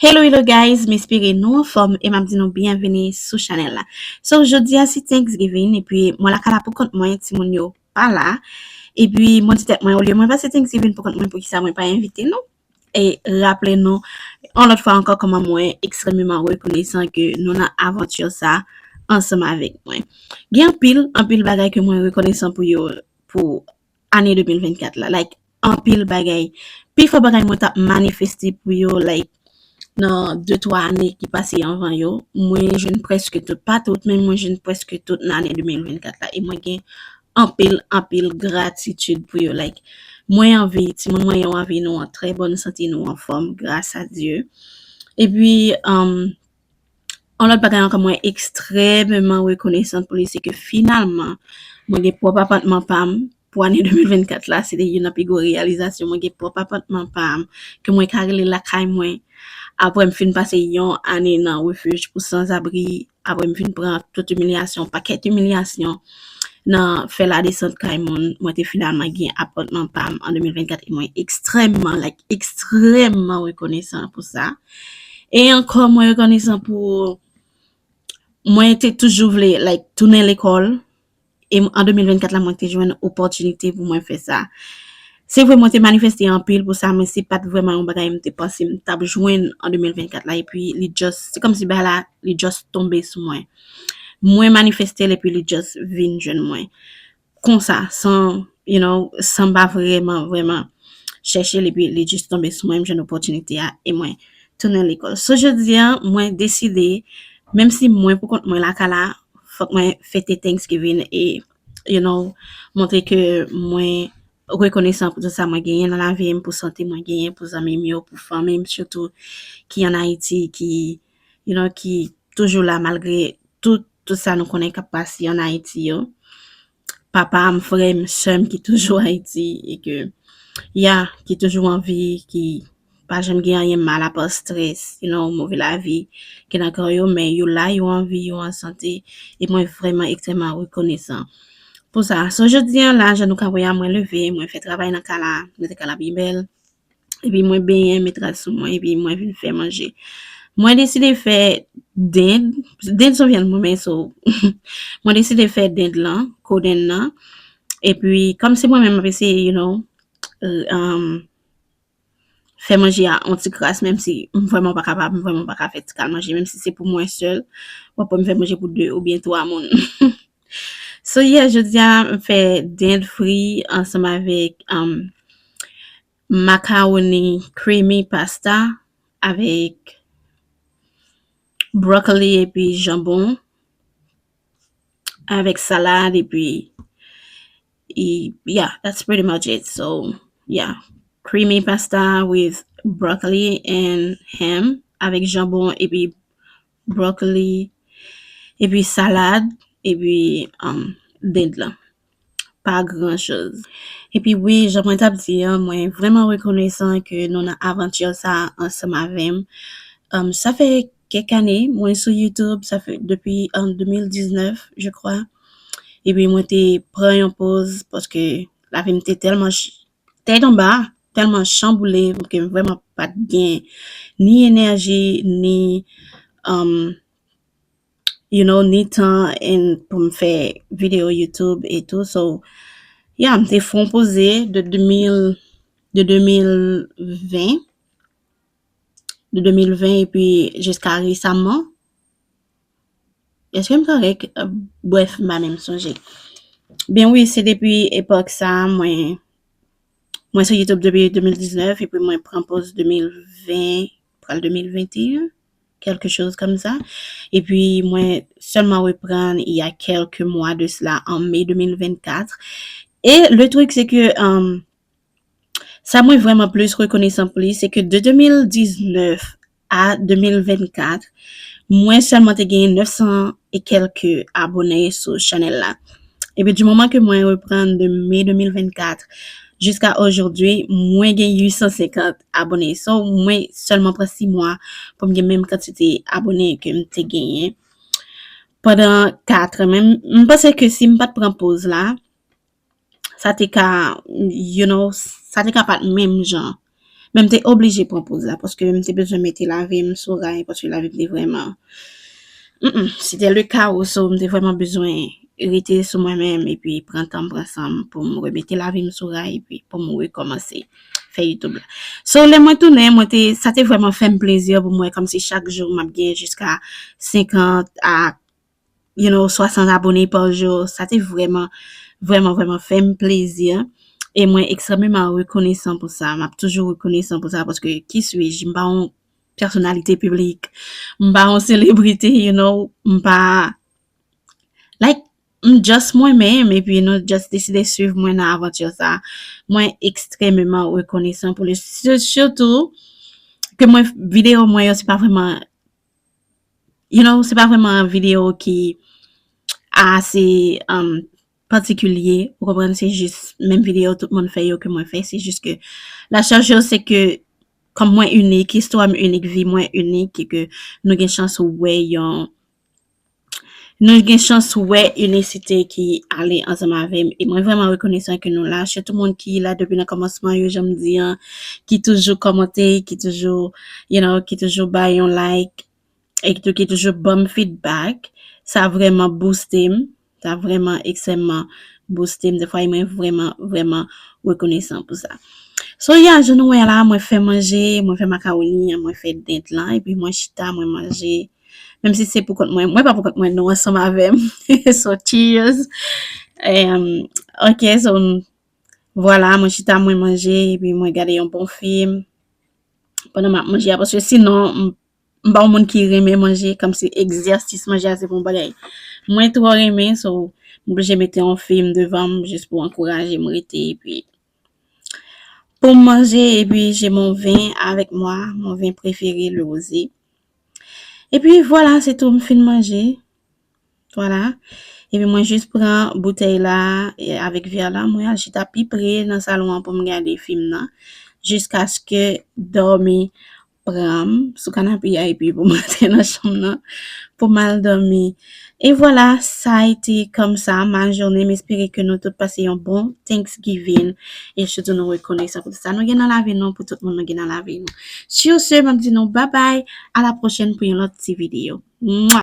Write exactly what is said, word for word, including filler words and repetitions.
Hello, hello guys, m espere nou anfòm e m ap di nou byenvini sou chanèl la. So, jodi a se Thanksgiving epi mwen lakay la pou kont mwen, timoun yo pa la. Epi mwen di tèt mwen, olye mwen pase Thanksgiving pou kont mwen, poukisa mwen pa envite nou? E raple nou, yon lòt fwa ankò, kòman mwen ekstrèmeman rekonesan ke nou nan avanti sa ansanm avèk mwen. Gen anpil, anpil bagay ke mwen rekonesan pou yo, pou ane de mil vennkat la. Like, anpil bagay. Pifò bagay mwen t ap manifeste pou yo, like, nan de twa ane ki pase anvan yo, mwen jwenn prèske tout, pa tout, men mwen jwenn prèske tout nan ane de mil vennkat la. E mwen gen anpil, anpil gratitid pou yo. Like, mwen anvi, timoun mwen yo anvi, nou an trè bòn sante, nou anfòm, gras a Dye. Epi, um, yon lòt bagay ankò mwen ekstrèmeman rekonesan pou li, se ke finalman, mwen gen pwòp apatman pa m pou ane de mil vennkat la. Se te youn nan pi gwo reyalizasyon. Mwen gen pwòp apatman pa m, ke mwen ka rele lakay mwen. Apre m fin pase yon ane nan refij pou sanzabri, apre m fin pran tout imilyasyon, pakèt imilyasyon nan fè ladesant kay moun, mwen te finalman gen apatman pa m an de mil vennkat e mwen ekstrèmman, like, ekstrèmman rekonesan pou sa. E ankò, mwen rekonesan pou, mwen te toujou vle, like, tounen lekòl. E m, an de mil vennkat la, mwen te jwenn opòtinite pou mwen fè sa. Se vre, mwen te manifeste anpil pou sa, men se pa t vrèman yon bagay m te panse m t ap jwenn an de mil vennkat la. Epi li just, se kòmsi bagay la, li just tonbe sou mwen. Mwen manifeste l epi li just vin jwenn mwen. Konsa, san, you know, san m pa vrèman, vrèman chèche l, epi li just tonbe sou mwen, m jwenn opòtinite a, e mwen tounen lekòl. So, jodi a, mwen deside, menm si mwen pou kont mwen lakay la, fòk mwen fete Thanksgiving e, you know, montre ke mwen rekonesan pou tout sa mwen genyen nan lavi m, pou sante mwen genyen, pou zanmi m yo, pou fanmi m sitou ki ann Ayiti, ki, you know, ki toujou la malgre tout, tout sa nou konnen k ap pase ann Ayiti yo. Papa m, frè m, sè m ki toujou Ayiti e ke, ya, ki toujou anvi, ki pa janm gen anyen mal apa strès, you know, move lavi ki nan kò yo, men yo la, yo anvi, yo an sante, e mwen vrèman ekstrèmman rekonesan pou sa. So, jodi a la, jan nou ka wè a, mwen leve, mwen fè travay nan kay la, mete kay la byen bèl, epi mwen benyen, met rad sou mwen, epi mwen vin fè manje. Mwen deside fè dend, dend se yon vyann mwen renmen, so, mwen deside fè dend lan, kodenn nan, epi kòm se mwen menm m ap eseye, you know, um, fè manje a yon ti kras, menm si m vrèman pa kapab, m vrèman pa ka fè ti kal manje, menm si se pou mwen sèl, w ap wè m fè manje pou de oubyen twa moun. So, yeah, jodi a, m fè dend fri ansanm avèk, um, makawoni creamy pasta avèk brokoli epi janbon, avèk salad epi, e, yeah, that's pretty much it. So, yeah, creamy pasta with broccoli and ham, avèk janbon epi brokoli, epi salad, epi, um, dend lan. Pa gran choz. Epi wi, jan mwen t ap di an, mwen vrèman rekonesan ke nou nan avanti sa ansanm avè m. Um, sa fè kèk ane mwen sou YouTube, sa fè depi an de mil diznèf, je crois. Epi mwen te pran yon poz paske lavi m te tèlman ch-, tèt anba, tèlman chanboule, ke m vrèman pa t gen ni enèji, ni, um, you know, ni tan pou m fè videyo YouTube e tou. So, yeah, m te fè yon poze de de mil, de de mil ven, de de mil ven epi jiska resaman. Èske m korèk? Brèf, m pa menm sonje. Ben wi, se depi epòk sa, mwen, mwen sou YouTube depi de mil diznèf, epi mwen pran poz de mil ven, pral de mil venteyen, quelque chose comme ça. Epi mwen sèlman reprann il y a quelques mois de cela, en mai deux mille vingt-quatre. Et le truc, c'est que, um, sa mwen vrèman plis rekonesan pou li, se ke de de mil diznèf a de mil vennkat, mwen sèlman te genyen nèf san e kèlke abone sou chanèl la. Epi, di moman ke mwen reprann de me de mil vennkat jiska ojodwi, mwen gen uit san senkant abone. So, mwen sèlman pran sis mwa pou m gen menm kantite abone ke m te genyen pandan kat an. Men m, m panse ke si m pa t pran poz la, sa te ka, you know, sa te ka pa t menm jan. Men m te oblije pran poz la, paske m te bezwen mete lavi m sou ray, paske lavi m te vrèman, mm, c'était le chaos, so m te vrèman bezwen rete sou mwen menm, epi pran tan m, pran san m pou m remete lavi m sou ray, epi pou m rekòmanse fè YouTube la. So, lè mwen tounen, mwen te, sa te vrèman fè m plezi pou mwen, kòmsi chak jou m ap gen jiska senkant a, you know, swasant abone pa jou. Sa te vrèman, vrèman, vrèman fè m plezi. E mwen ekstrèmeman rekonesan pou sa. M ap toujou rekonesan pou sa, paske ki suis-je? M pa yon pèsonalite piblik. M pa yon selebrite, you know. M pa, like, m just mwen menm, epi nou just deside swiv mwen nan avanti sa. Mwen ekstrèmeman rekonesan pou li. Sir-, sitou ke mwen, videyo mwen yo, se pa vrèman, you know, se pa vrèman videyo ki ase, um, patikilye, ou konprann, se jis menm videyo tout moun fè yo ke mwen fè, se jis ke la chèch yo, se ke kòm mwen inik, istwa m inik, vi mwen inik, e ke nou gen chans wè yon, nou gen chans wè inisite ki ale ansanm avè m. E mwen vrèman rekonesan ke nou la. Sitou moun ki la depi nan kòmansman yo, jan m di an, ki toujou kòmante, ki toujou, you know, ki toujou bay yon like, e ki tou-, ki toujou ban m feedback. Sa vrèman booste m. Sa vrèman ekstrèmman booste m. Defwa, e mwen vrèman, vrèman rekonesan pou sa. So, yeah, jan nou wè la, mwen fè manje, mwen fè makawoni, mwen fè dent lan, epi mwen chita, mwen manje. Menm si se pou kont mwen, mwen pa pou kont mwen, nou ansanm avè m. So, cheers. Em, ok, so, vwala, mwen chita, mwen manje, epi mwen gade yon bon fim pandan m ap manje a, paske sinon, m, m pa yon moun ki renmen manje, kòmsi egzèsis manje a se pou yon bagay mwen twò renmen, so, m oblije mete yon fim devan m jis pou ankouraje m rete, epi pou m manje, epi j'ai mon vin avec moi, mon vin préféré, le rosé. Epi vwala, se tou, m fin manje. Vwala. Epi mwen jis pran boutèy la, e, avèk vè la, mwen al chita pi pre nan salon an pou m gade fim nan, jiskaske dòmi pran m sou kanape a, epi pou m antre nan chanm nan, pou m al dòmi. E vwala, sa a ete kòmsa ma jounen. M espere ke nou tout pase yon bon Thanksgiving. E sitou nou rekonesan pou tout sa nou gen nan lavi nou, pou tout moun nou gen nan lavi nou. Sur ce, m ap di nou babay, a la pwochèn pou yon lòt ti videyo. Mwa!